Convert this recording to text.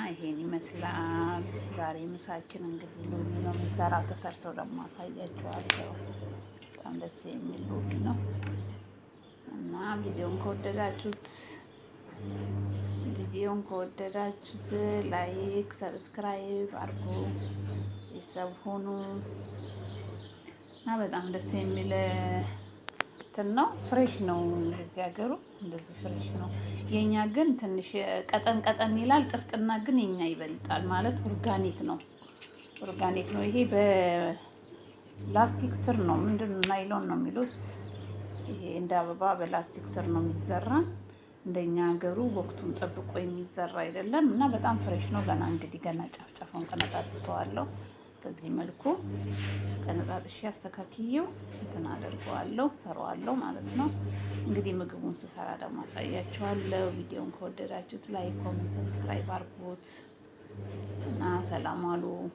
ይሄን ይመስላል ዛሬ ምሳችን። እንግዲህ ሎሚ ነው የምንሰራው። ተሰርተው ደግሞ አሳያችኋለሁ። በጣም ደስ የሚል ሎሚ ነው እና ቪዲዮን ከወደዳችሁት like፣ subscribe አድርጉ፣ ቤተሰብ ሁኑ እና በጣም ደስ የሚል እንትን ነው። Fresh ነው እንደዚህ ሀገሩ እንደዚህ fresh ነው። የኛ ግን ትንሽ ቀጠን ቀጠን ይላል። ጥፍጥና ግን የኛ ይበልጣል። ማለት organic ነው፣ organic ነው። ይሄ በላስቲክ ስር ነው፣ ምንድን ነው፣ ናይሎን ነው የሚሉት። ይሄ እንደ አበባ በላስቲክ ስር ነው የሚዘራ። እንደኛ ሀገሩ ወቅቱን ጠብቆ የሚዘራ አይደለም እና በጣም fresh ነው። ገና እንግዲህ ገና ጫፍ ጫፉን ቀነጣጥሰዋለሁ። በዚህ መልኩ ቀነጣጥሼ አስተካክዬው እንትን አደርገዋለሁ፣ ሰራዋለሁ ማለት ነው። እንግዲህ ምግቡን ስሰራ ደግሞ አሳያችኋለሁ። ቪዲዮን ከወደዳችሁት like፣ comment፣ subscribe አድርጉት እና ሰላም አሉ።